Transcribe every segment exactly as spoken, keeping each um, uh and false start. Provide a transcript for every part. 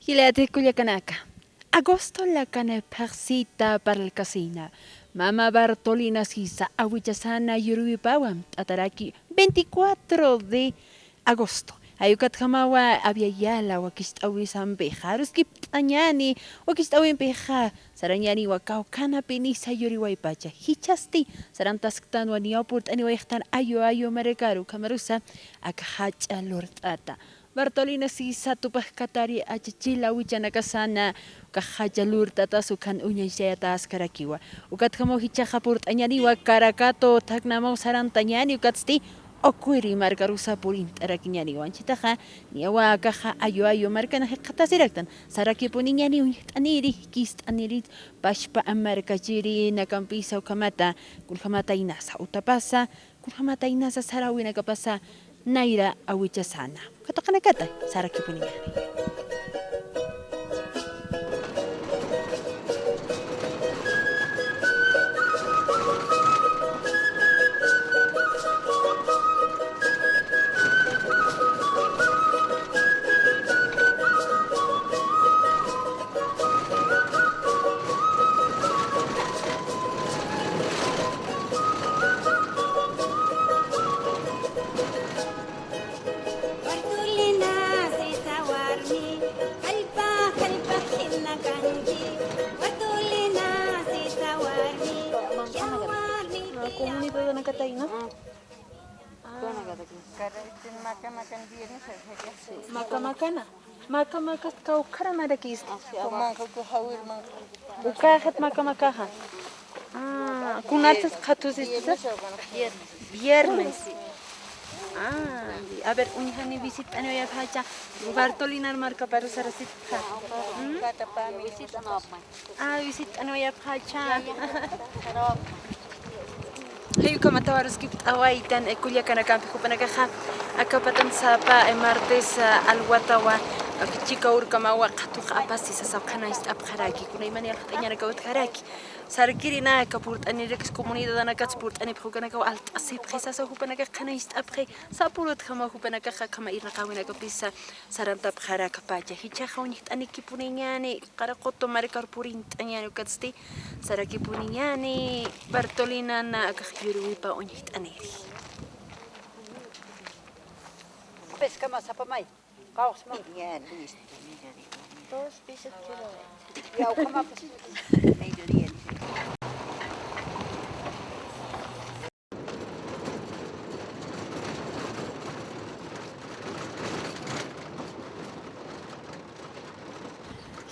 Jilata kullakanaka. Agosto lakan phaxsita parlkasina. Mama Bartolina Sisa awichasana yurwipawa amtataraki veinticuatro de agosto. Jay ukatjamawa Abya Yala wakicht'äwisampixa aruskipt'añäni, wakicht'äwimpixa sarañäniwa kawkhanapï nisa yuriwaypacha. Jichhasti sarantasktanwa niyaw purt'aniwayxtan ayu ayu markaru, ukhamarusa aka jach'a lurt'ata. Bartolina Sisa tupajkatari achachila awichanakasana, uka jach'a lurt'atas ukhan uñañchayatäskarakiwa. Ukatjamaw jichhaxa purt'añäniwa Caracato thaknamaw sarantañäni, ukatsti Oquiri markarusa purint'arakiñäniwa. Anchitaxa niyawa akaxa ayu ayu markan jikxatasiraktan. Sarakipuniñäni uñjt'aniri, jikist'aniri, pachpa markachiri, nakampisa ukhamata, kunjamata inasa utapasa, kunjamata inasa saräwinakapasa nayra awichasana. Katuqinakata sarakipuniñäni. Bartolina Sisa warmi, kallpa, kallpa jina kanki. Bartolina Sisa warmi, ya warmi, ya warmi. Comunidad de Nakatayna. Maka makana. Maka makas kawkhara marakista. Ukaxat maka makaxa. Ah, kunartas qhatusistisa? Viernes. Ah, a ver, uñjani visit'aniwayapxächa. Bartolinar markaparu sarasipxa. Ah, visit'aniwayapxächa. Jay ukhamat aruskipt'awaytan, eh, kullakanakampi jupanakaxa, aka patan sapa, eh, martes, ah, alwatawa, ah, chika urkamawa, qhatuxa apasi sasa qhanañcht'apxaraki, kunaymani aljt'añanaka utjaraki. Sarkirinaka purt'anirakis comunidadanakats purt'anipxi ukanakawa aljt'asipxi sasa jupanakax qhanañcht'apxi, sapürutjamaw jupanakaxa akhama irnaqäwinakapisa, sarantapxarakpacha, jichhaxa uñjt'anikipuniñäni, Caracoto markar purint'añäni ukatsti, sarakipuniñäni, Bartolinana akax yurwipa uñjt'aniri. Pesca más apamay, kawsman. Ya, listo. Dos pisos quiero. Ya, ukhamapas. Mediodía, dice.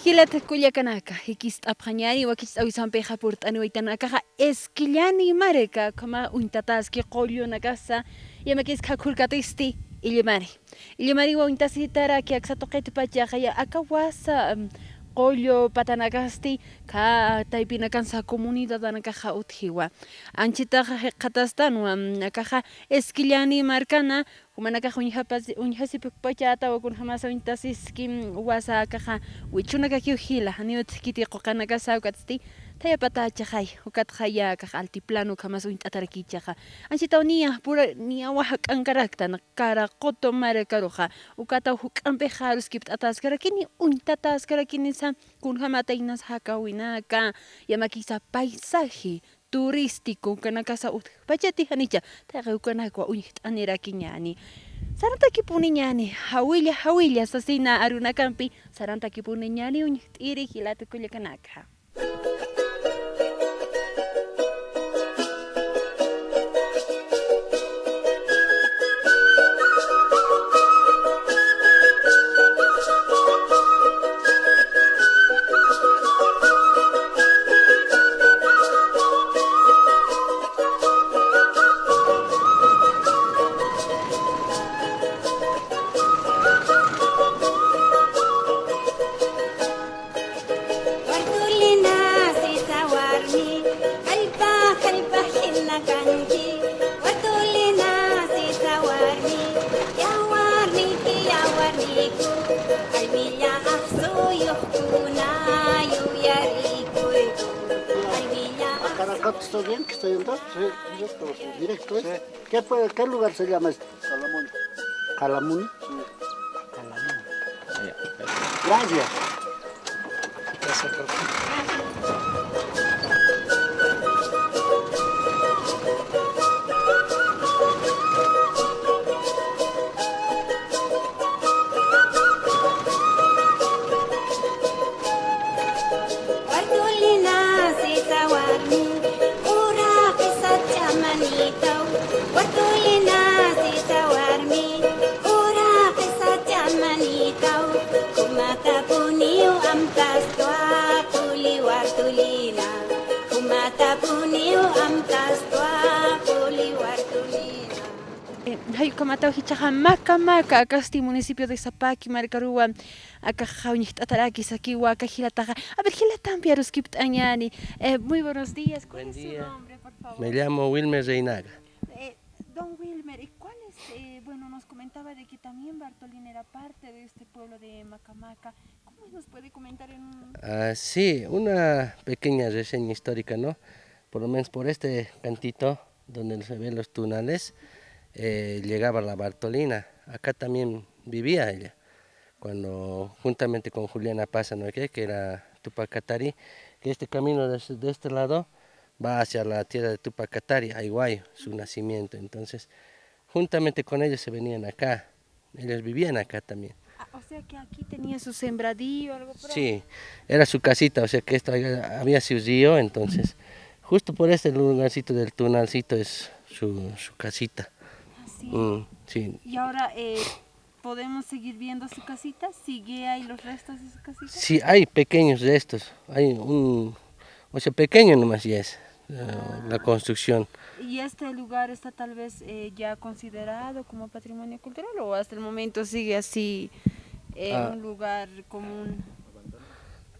Jilat kullakanaka, jikist'apxañäni, wakicht'äwisampixa purt'aniwaytan akaxa Esquillani marka, ukhama uñtataski qullunakasa, yamakiskxa khurkatisti, illimari. Illimariwa uñtasitaraki aksa tuqitpachaxa, ya aka wasa, em, qullu patanakasti, kha taypinakansa comunidadanakaxa utjiwa. Anchitaxa jikxatastanwa, mm, akaxa Esquillani markana, jumanakax uñjapas-, uñjasipkpachätawa kunjamasa uñtasiski, mm, wasa akaxa wichhunakakiw jila, janiw utjkiti quqanakasa ukatsti, thayapatächixay, ukatxaya akax altiplano ukhamas uñt'atarakichixa. Anchitaw niya, pura, niyawa jak'ankaraktan, Caracoto markaruxa, ukataw juk'ampixa aruskipt'ataskarakini, uñtataskarakini sa, kunjamata inas jakäwinaka, yamakisa paisaje turístico, ukanakasa utjpachati janicha, taqi ukanakwa uñjt'anirakiñäni. Sarantakipuniñäni, jawilla, jawilla, sasina arunakampi, sarantakipuniñäni, uñjt'iri, jilat kullakanaka. Bartolina sisa warmi, kallpa, kallpa jina kanki. Bartolina sisa warmi, yawarniki, yawarniku, almilla aksuyuqkuna yuyarikuyku. Almilla aksuyuqkuna. ¿Acá en la Cata está bien que está yendo? Sí, directo, ¿eh? Sí. ¿Qué fue, qué lugar se llama este? Calamuni. ¿Calamuni? Sí. Calamuni. Ya, perfecto. Gracias. Bartolina sisa warmi, uraqi sacha manitaw. Bartolina sisa warmi, uraqi sacha manitaw. Jumatapuniw amtastwa, puli Bartolina. Jumatapuniw amtastwa, puli Bartolina. Eh, jay ukhamataw jichhaxa Maca Maca, akasti municipio de Sapaqui markaruwa, akaxa uñjt'ataraki sakiwa aka jilataxa. A ver, jilatampi aruskipt'añäni. Eh, muy buenos días. ¿Cuál es su nombre, por favor? Buen día. Me llamo Wilmer Reinaga. Eh, don Wilmer, ¿y cuál es, eh, bueno, nos comentaba de que también Bartolina era parte de este pueblo de Maca Maca. ¿Cómo nos puede comentar en un... Ah, sí, una pequeña reseña histórica, ¿no? Por lo menos por este cantito donde se ven los tunales, eh, llegaba la Bartolina. Acá también vivía ella. Cuando juntamente con Juliana Paza, ¿no? Que, que era Tupac Katari, que este camino de, de este lado va hacia la tierra de Tupac Katari, Aguayo, su nacimiento. Entonces, juntamente con ellos se venían acá. Ellos vivían acá también. Ah, o sea que aquí tenía su sembradío, algo por ahí. Sí, era su casita, o sea que esto había, había su río, entonces justo por este lugarcito del tunalcito es su, su casita. Ah, sí. Mm, sí. Y ahora, eh, ¿podemos seguir viendo su casita? ¿Sigue ahí los restos de su casita? Sí, hay pequeños restos, hay un, o sea, pequeño nomás ya es, eh, la construcción. ¿Y este lugar está tal vez, eh, ya considerado como patrimonio cultural o hasta el momento sigue así, eh, un lugar común?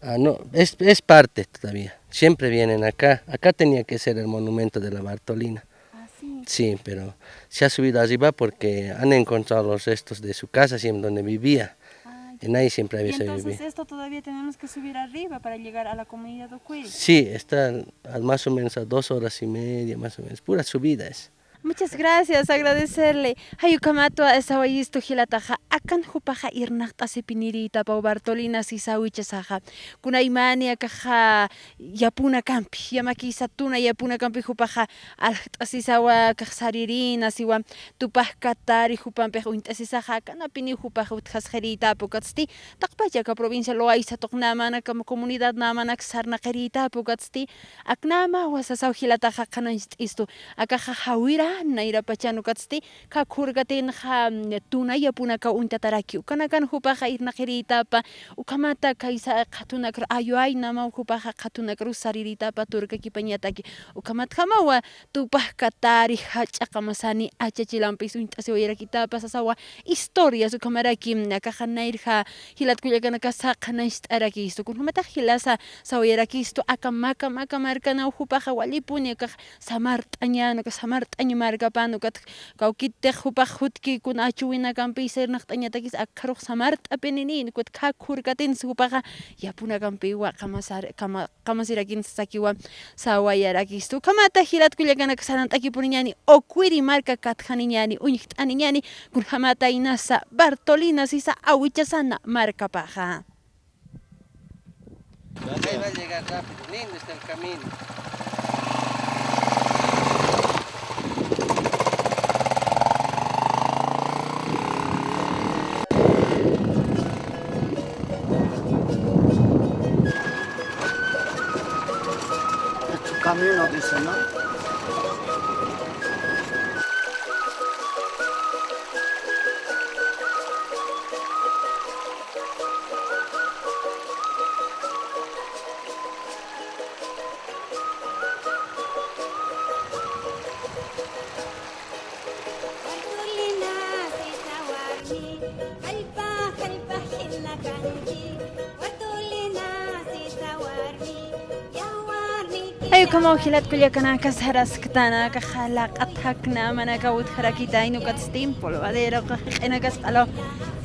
Ah, no, es, es parte todavía. Siempre vienen acá. Acá tenía que ser el monumento de la Bartolina. Ah, sí. Sí, pero se ha subido arriba porque han encontrado los restos de su casa, siempre donde vivía. Ah, ya. En ahí siempre había vivido. Y entonces esto todavía tenemos que subir arriba para llegar a la comunidad Ocuiri. Sí, está al, al más o menos a dos horas y media, más o menos. Pura subida es. Muchas gracias, agradecerle. Jay ukhamatwa sawayistu jilataxa, akan jupaxa irnaqt'asipinirïtapaw Bartolina sisa awichasaxa. Kunaymani akaxa yapunakampi, yamakisa tuna yapunakampi jupaxa aljt'asisawa, akax sarirïna siwa Tupac Katari jupampix uñt'asisaxa, akanapiniw jupax utjasxirïtapa ukatsti, taqpach aka provincia Loayza tuq namanaka comunidad namanaka sarnaqirïtapa ukatsti, aknämawa sasaw jilataxa qhanañcht'istu, akaxa jawirän nayrapachan ukatsti, khak jurkatinxa, mm, tuna yapunakaw uñtataraki, ukanakan jupaxa irnaqirïtapa, ukhamata khaysa qhatunakru aywaynamaw jupaxa qhatunakru sarirïtapa turkakipañataki, ukhamatjamawa Tupac Katari jach'a qamasani achachilampis uñt'asiwayarakïtapa sasawa historias, ukhamaraki, mm, akaxa nayrja jilat kullakanakasa qhanañcht'arakistu, kunjamatax jilasa sawayarakistu, aka Maca Maca markanaw jupaxa walipuni akax samart'añän, uka samart'añ markapan, ukat kawkitix jupax jutki kuna achuwinakampisa irnaqt'añatakis, akxarux samart'apinini, ukat khak jurkatinsa jupaxa yapunakampiwa qamasar-, qama-, qamasirakinsa sakiwa sawayarakistu. Ukhamata jilat kullakanaka sarant'akipuniñäni, Ocuiri marka katjaniñäni, uñjt'aniñäni, kunjamata inasa Bartolina sisa awichasana markapaxa. Ahí va a llegar rápido, lindo está el camino. Es tu camino, dice, ¿no? Jay ukhamaw jilat kullakanaka sarasktana, akaxa laq'at jaknämanakaw utjarakita, inukatsti polvadero, jiq'inakas q'alaw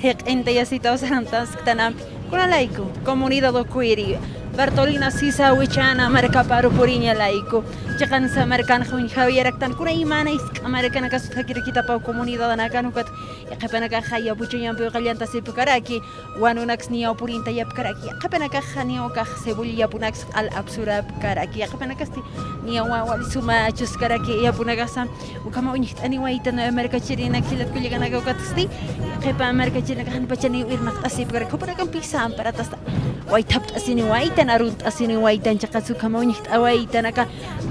jiq'intayasitaw sarantasktanampi. Kunalayku, comunidad Ocuiri. Bartolina Sisa Awichana markaparu puriña layku. Chiqansa markanxa uñjawiyaraktan, kuna imana isk'a markanakas utjakirakitapaw comunidadanakan ukat, yaqhipanakaxa yapuchañampiw qallantasipukaraki, wanunaks niyaw purintayapkaraki, yaqhipanakaxa niyaw kax cebolla yapunaks q'al apsurapkaraki, yaqhipanakasti niyaw wali suma achuskaraki yapunakasa. Ukhama uñjt'aniwaytan markachirinak jilat kullakanaka, ukatsti qhipa markachirinaka janipachaniw irnaqt'asipkaraki, jupanakampisa amparatasta waythapt'asiniwaytan, arunt'asiniwaytan, chiqas ukhama uñjt'awaytan aka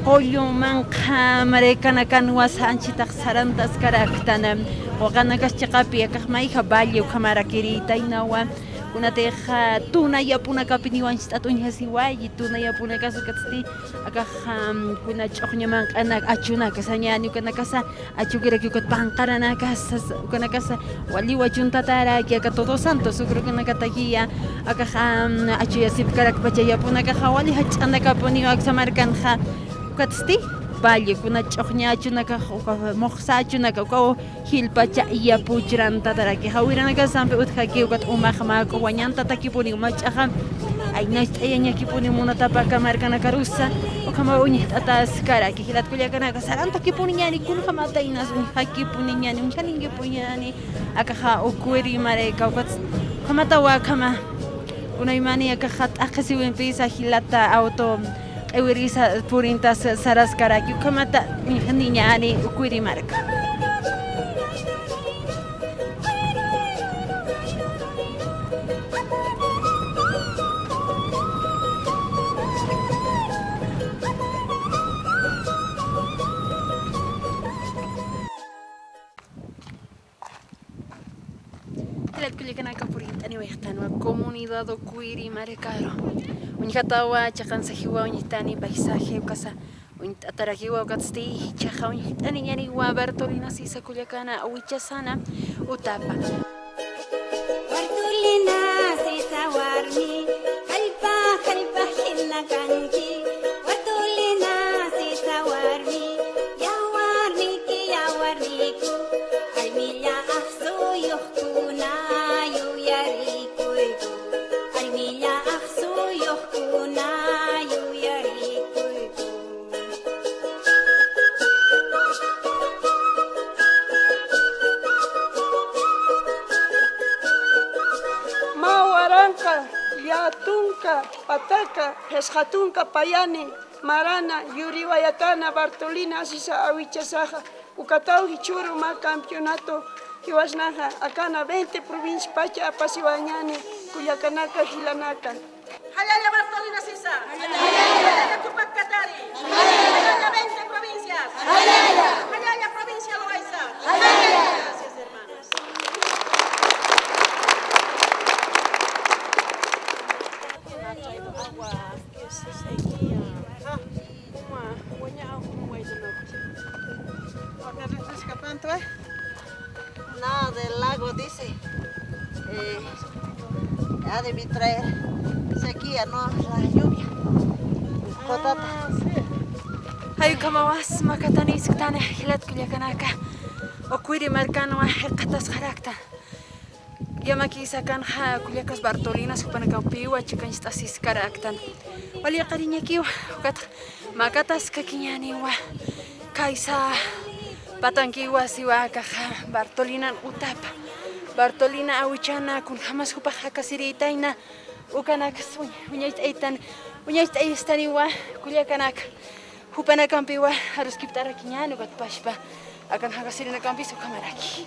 qullu manqha markanakanwa sanchitax sarantaskaraktan. Quqanakas chiqapi akax mayja valle ukhamarakirïtaynawa, kunatixa tuna yapunakapiniw anchhit'at uñjasiwayi, tuna yapunakas ukatsti akax, am, kuna ch'uxña manq'anak achunaka sañäni, ukanakasa achukiraki ukat panqaranakasa, ukanakasa waliw achuntataraki aka Todos Santos ukanakatakiya, akax, am, achuyasipkarakpacha yapunakaxa wali jach'anakapuniw aksa markanxa, ukatsti valle kuna ch'uxña achunakax, uka muxsa achunaka, ukaw jilpacha yapuchran tataraki, jawiranakasampi utjaki ukat umax mä k'uwañan tatakipuni, umach'axa aynacht'ayañakipuni munatapa aka markanakarusa, ukhama uñjt'ataskaraki jilat kullakanaka, sarantakipuniñäni, kunjamataynas uñjakipuniñäni, uñjaninkipuniñäni, akaxa ukwiri marka, ukat ukhamatawa akhama, kunaymani akaxa t'aqhisiwimpisa jilata auto q'iwirisa purintas saraskaraki, ukhamata uñjaniñäni ukwiri marka. Jilat kullakanaka, purint'aniwaytanwa comunidad ukwiri markaru. Uñjatawa chiqansajiwa uñjtani paisaje ukasa uñt'atarakiwa, ukatsti jichhaxa uñjt'aniñäniwa Bartolina Sisa kullakana Awichasana utapa. Bartolina Sisa warmi, kallpa, kallpa jina kanki. Bartolina Sisa warmi, yawarniki, yawarniku, allmilla aksuyuqkuna yuyarikuyku, allmilla aksuyuqkuna yuyarikuyku. Mä waranqa, llätunka, pataka, jisqa tunka payani, marana, yuriwayatana, Bartolina Sisa Awichasaxa, ukataw jichhüru mä campeonato jiwasnaxa, akana veinte provincia pacha apasiwañäni, kullakanaka, jilanaka. Jallalla Bartolina Sisa. Jallalla Tupac Katari. Jallalla veinte provincias. Jallalla provincia Loayza. Gracias, hermanos. Nada del lago, dice. Eh, ha de traer sequía, no la lluvia. Cotata. Ah, sí. Jay ukhamawas makatanisktan jilat kullakanaka. Ukwiri markanwa jikxatasxaraktan. Yamakïsa akanxa kullakas Bartolinas jupanakampiwa chikancht'asiskaraktan. Wali yaqhariñakiwa, ukat makataskakiñäniwa. Kaysa patankiwa siwa akaxa Bartolinan utapa. Bartolina Awichana kunjamas jupax jakasirïtayna. Ukanaksa uñ-, uñacht'aytan, uñacht'ayistaniwa kullakanaka. Jupanakampiwa aruskipt'arakiñäni ukat pachpa. Akan jakasirinakampi ukhamaraki.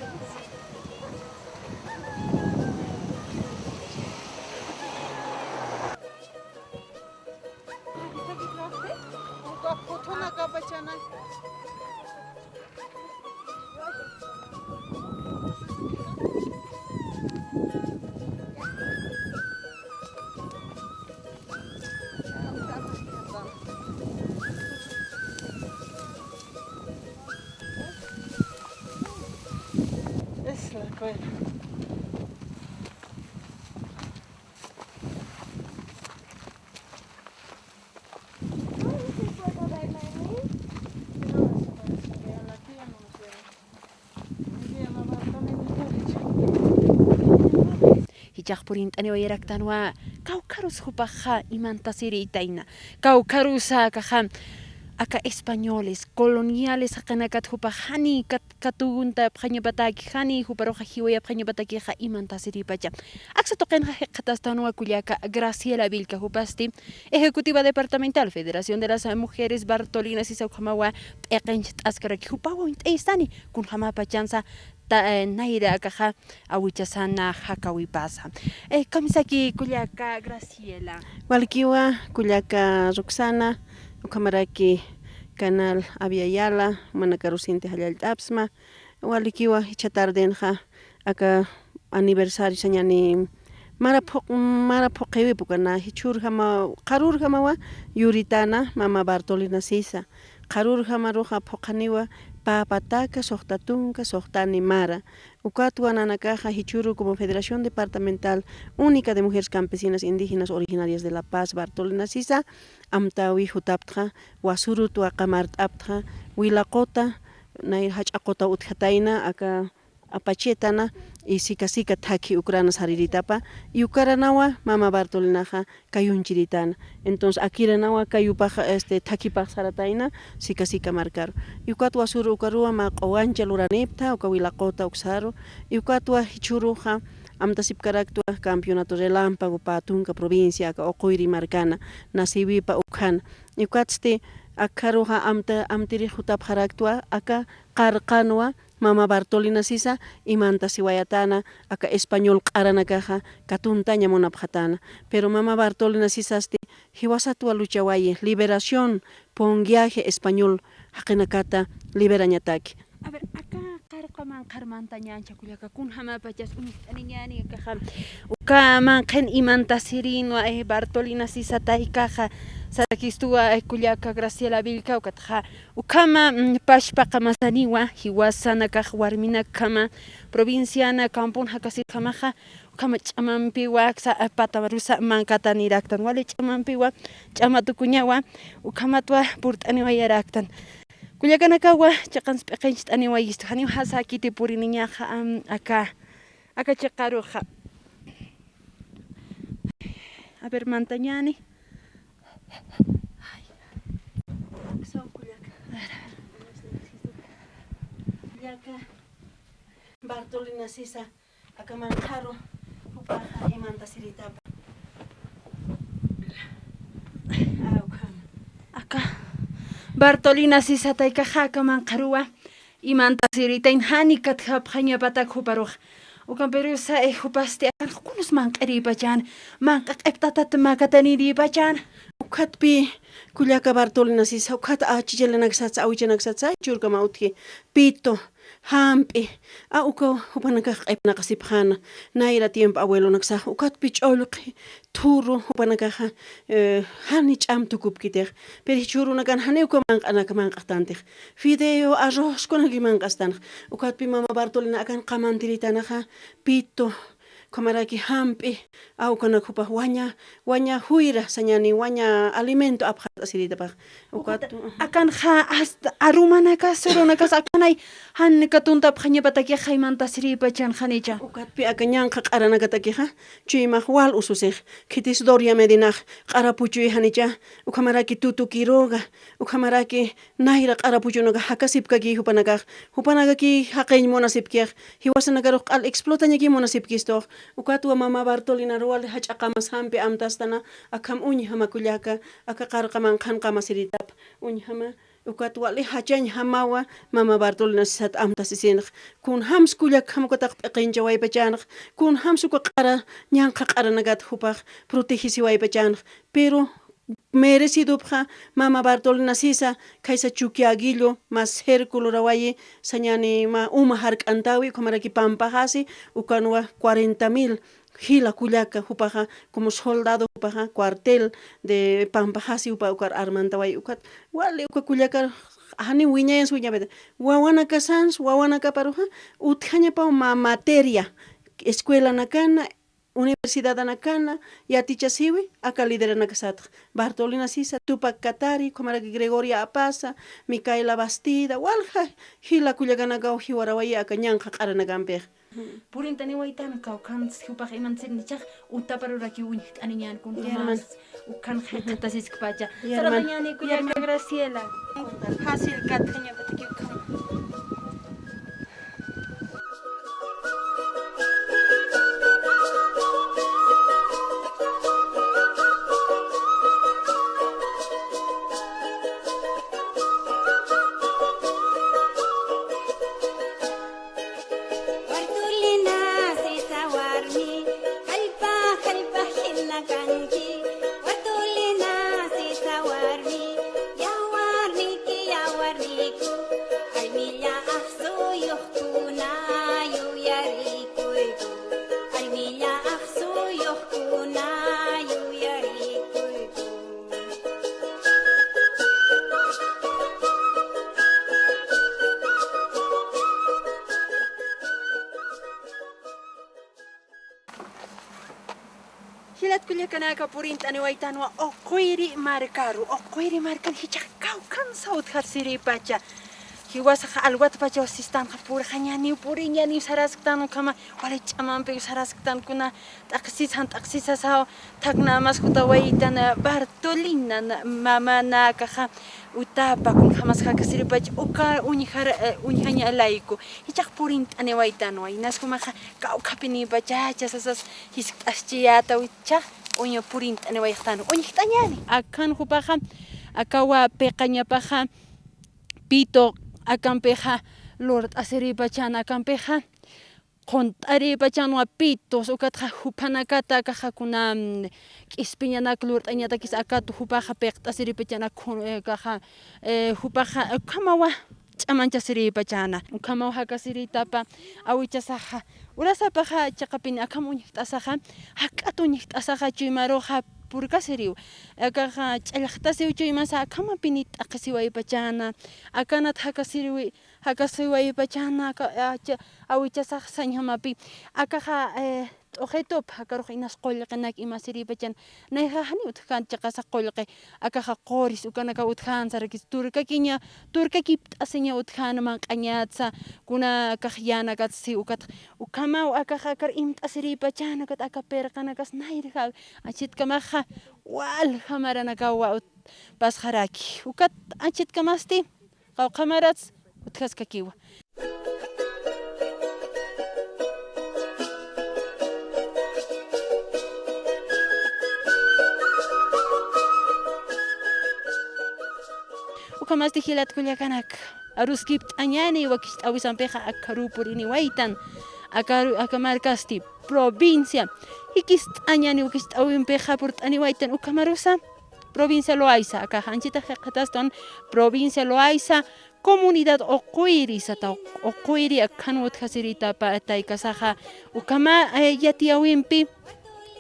Es la cueva. Yaqpurint'aniwayaraktanwa, kawkharus jupaxa imantasirïtayna, kawkharusa akaxa, aka españoles, coloniales jaqinakat jupax jani kat-, katuguntapxañapataki, jani juparuxa jiwayapxañapatakixa imantasirïpacha. Aksa tuqinxa jikxatastanwa kullaka Graciela Vilca, jupasti ejecutiva departamental Federación de las Mujeres Bartolina Sisa, ukhamawa p'iqinchaskaraki, jupawa uñt'ayistani kunjamapachansa ta-, eh, nayra akaxa awichasana jakawipasa. Eh, kamisaki kullaka Graciela. Walikiwa kullaka Roxana, ukhamaraki canal Avia Yala, manakarusinti jallallt'apsma. Walikiwa jichha tardenxa aka aniversario sañani mara phuq-, mara phuqiwipukanä, jichhürjama, qharürjamawa yuritäna mama Bartolina Sisa. Qharürjamaruxa phuqhaniwa pä pataka suxta tunka suxtani mara. Ukatwa nanakaxa jichhüru como Federación Departamental Única de Mujeres Campesinas Indígenas Originarias de La Paz Bartolina Sisa, amtäwi jutaptxa, wasürutwa qamart'aptxa, wila quta, nayra jach'a quta utjatayna, aka apachitana, y sika sika thakhi ukrana sariritapa, y ukaranawa mama Bartolinaxa kayunchiritana. Entonces, akiranawa kayupax, este, thakhipax saratayna, sika sika markaru. Y ukat wasüru ukaruwa mä q'uwancha luranipta, uka wila quta uksaru. Y ukatwa jichhüruxa amtasipkaraktwa campeonato relámpago pä tunka provincia, aka Uquyri markana, nasiwipa ukhana. Y ukatsti akharuxa amta-, amtiri jutapxaraktwa, aka qarqanwa, mama Bartolina Sisa imantasiwayatana, aka español q'aranakaxa katuntaña munapxatana. Pero mama Bartolina Sisasti jiwasatwa luchawayi, liberación, pungiaje español jaqinakata liberañataki. A ver, aka qarqa manqhar mantañancha kullaka, kunjamapachas uñt'aniñäni akaxa. Uka manqhin imantasirïnwa, eh, Bartolina Sisa taykaxa, sarakistuwa, eh, kullaka Graciela Vilca, ukatxa ukhama, mm, pachpa qamasaniwa, jiwasanakax warminakjama, provinciana, campon jakasirjamaxa, ukhama ch'amampiwa, aksa, a, patarusa mankataniraktan, wali ch'amampiwa, ch'ama tukuñawa, ukhamatwa purt'aniwayaraktan. Kullakanakawa, chiqans p'iqincht'aniwayistu, janiw jasakiti puriniñaxa, am, aka, aka chiqaruxa. A ver, mantañäni. Ay. Son kullaka. Kullaka Bartolina Sisa, aka manqharu jupaxa imantasirïtapa. Awkham. Aka Bartolina Sisa taykaxa aka manqharuwa imantasirïtayn, jani katjapxañapatak juparux. Ukampirusa, eh, jupasti akan kunus manq'irïpachan, manq'i q'ipt'atat makatanirïpachan. Ukhatpi kullaka Bartolina Sisa, ukhat achichilanaksatsa, awichanaksatsa, churkama utji, pito, jamp'i, a, uka jupanakax q'ipnaqasipxäna, nayra tiempo abuelonaksax, ukatpi ch'ullqi, thuru, jupanakaxa, eh, jani ch'am tukupkitix, pero jichhürunakan jani uka manq'anak manq'axtantix, fideo, arroz, kunaki manq'astanx, ukatpi mama Bartolina akan qamantirïtanaxa, pito, ukhamaraki jamp'i, a, ukanak jupax waña, waña juyra, sañani waña alimento apxat'asirïtapax. Ukat, ukat, akanxa hasta arumanakas, surunakas, akanay, jan katuntapxañapatakixa imantasirïpachan janicha. Ukatpi aka ñanqha q'aranakatakixa, chuymax wal ususix, khitis Doria Medinax, q'ara puchuy janicha, ukhamaraki Tutu Quiroga, ukhamaraki nayra q'ara puchunakax jakasipkaki jupanakax, jupanakaki jaqiñ munasipkix, jiwasanakarux q'al explotañaki munasipkistux, ukatwa mama Bartolinaru wali jach'a qamas jampi amtastana, akham uñjama kullaka, aka qarqa manqhan qamasirïtap, uñjama, ukat wali jachañjamawa, mama Bartolina Sisat amtasisinx, kunjams kullakjam ukatax p'iqinchawaypachanx, kunjams uka q'ara, ñanqha q'aranakat jupax protegesiwaypachanx, pero merecidopxa mama Bartolina Sisa, khaysa Chuquiaguillo, mä círculo rawayi, sañani mä uma jark'antäwi, ukhamaraki Pampajasi, ukanwa cuarenta mil jila kullaka, jupaxa como soldado, jupaxa cuartel de Pampajasi, jupa ukar armantawayi, ukat wali uka kullaka, jani wiñayans wiñapita, wawanakasans, wawanakaparuxa utjañapaw mä materia, escuelanakana, Universidadanakana yatichasiwi aka lideranakasatxa. Bartolina Sisa, Tupac Katari, ukhamaraki Gregoria Apaza, Micaela Bastida, walja jila kullakanakaw jiwarawayi aka ñanqha q'aranakampixa. Purint'aniwaytan kawkhansa jupax imantsirnichax utaparuraki uñjt'aniñän kunjämas ukhan jikxatasiskpacha. Saratañäni kullaka Graciela. Fácil katjañapataki ukhama. Bartolina sisa warmi, jallpa, jallpa jina kanki. Bartolina sisa warmi, yawarniki, yawarniku, allmilla aksuyuqkuna yuyarikuyku, allmilla aksuyuqkuna yuyarikuyku. Jilat kullakanaka, purint'aniwaytanwa Uquyri markaru. Uquyri markan jichhax kawkhansa utjasiripacha. Jiwasaxa alwatpachaw sistanxa purxañäniw, puriñäniw sarasktan ukhama, wali ch'amampiw sarasktan kuna t'aqhisisa, jan t'aqhisisasaw, thaknämas jutawaytan, eh, Bartolinan, mamanakaxa, utapa, kunjämas jakasiripacha, uka uñjar, eh, uñjaña layku. Jichhax purint'aniwaytanwa, inas jumaxa, kawkhapinïpachacha sasas jiskt'aschiyätaw, jichhax uña purint'aniwayxtanwa, uñjt'añäni. Akan jupaxa, akawa piqañapaxa, pito, akampixa, lurt'asirïpachan, akampixa, qunt'arïpachanwa pitos, ukatxa juphanakata akaxa kuna, mm, k'ispiñanak lurt'añatakis akat jupaxa piqt'asirïpachana, kun-, eh, akaxa, eh, jupaxa, eh, ukhamawa ch'amañchasirïpachana, ukhamaw jakasirïtapa, awichasaxa, urasapaxa chiqapini akham uñjt'asaxa, jak'at uñjt'asaxa, chuymaruxa purkasiriw, akaxa ch'allxtasiw chuymasa, akhamapini t'aqhisiwaypachana, akanat jakasiriwi, jakasiwaypachana, aka, acha, awichasax sañjamapi, akaxa, eh, t'uqitup, jakarux inas qullqinak imasirïpachan, nayja janiw utjkän chiqasa qullqi, akaxa quris, ukanakaw utjän sarakis, turkakiña, turkakipt'asiña utjän manq'añatsa, kuna akax yänakatsi, ukat, ukhamaw akaxa akar imt'asirïpachan, ukat aka pirqanakas nayrjaw, anchitkamaxa, walja maranakawa ut-, pasxaraki, ukat anchitkamasti, qawqha marats utjaskakiwa. Ukhamasti jilat kullakanak, aruskipt'añäni wakicht'äwisampixa, akharuw puriniwaytan, akaru-, aka markasti, provincia, jikist'añäni wakicht'äwimpixa purt'aniwaytan, ukhamarusa, provincia Loayza, akaxa anchita jikxatastan, provincia Loayza, comunidad Uquyri sata, Uquyri akhan utjasirïtapa taykasaxa, ukhama, eh, yatiyäwimpi,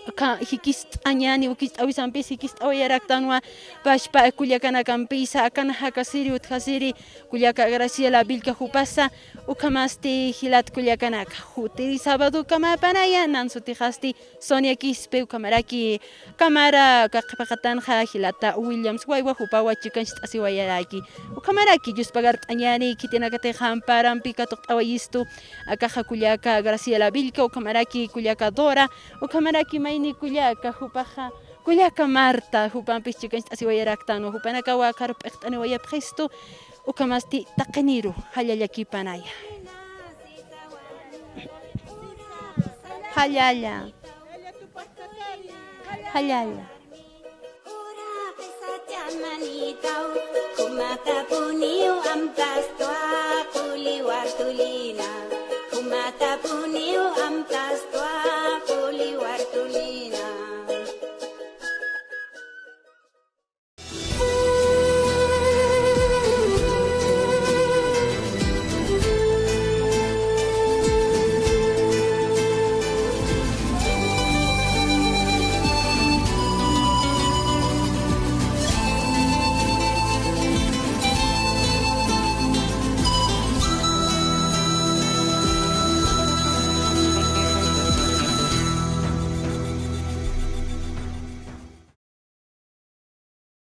akha jikist'añäni, wakicht'äwisampis jikist'awayaraktanwa, pachpa kullakanakampisa, akan jakasiri, utjasiri, kullaka Graciela Vilca jupasa, ukhamasti jilat kullakanaka, jutiri sábado ukamapanaya, nan sutixasti, Sonia Quispe, ukhamaraki, kamara, aka qhipaqatanxa jilata Williams Waywa jupawa chikancht'asiwayaraki. Ukhamaraki, yuspagart'añäni, khitinakatixa amparampi katuqt'awayistu, akaxa kullaka Graciela Vilca, ukhamaraki kullaka Dora, ukhamaraki mayni kullaka, jupaxa, kullaka Marta, jupampis chikancht'asiwayaraktanwa, jupanakawa akharuw p'iqt'aniwayapxistu, ukhamasti taqiniru, jallallakipanaya. Jallalla. Jallalla. Jumatapuniw amtastwa, quli Bartolina. Jumatapuniw amtastwa, quli Bartolina.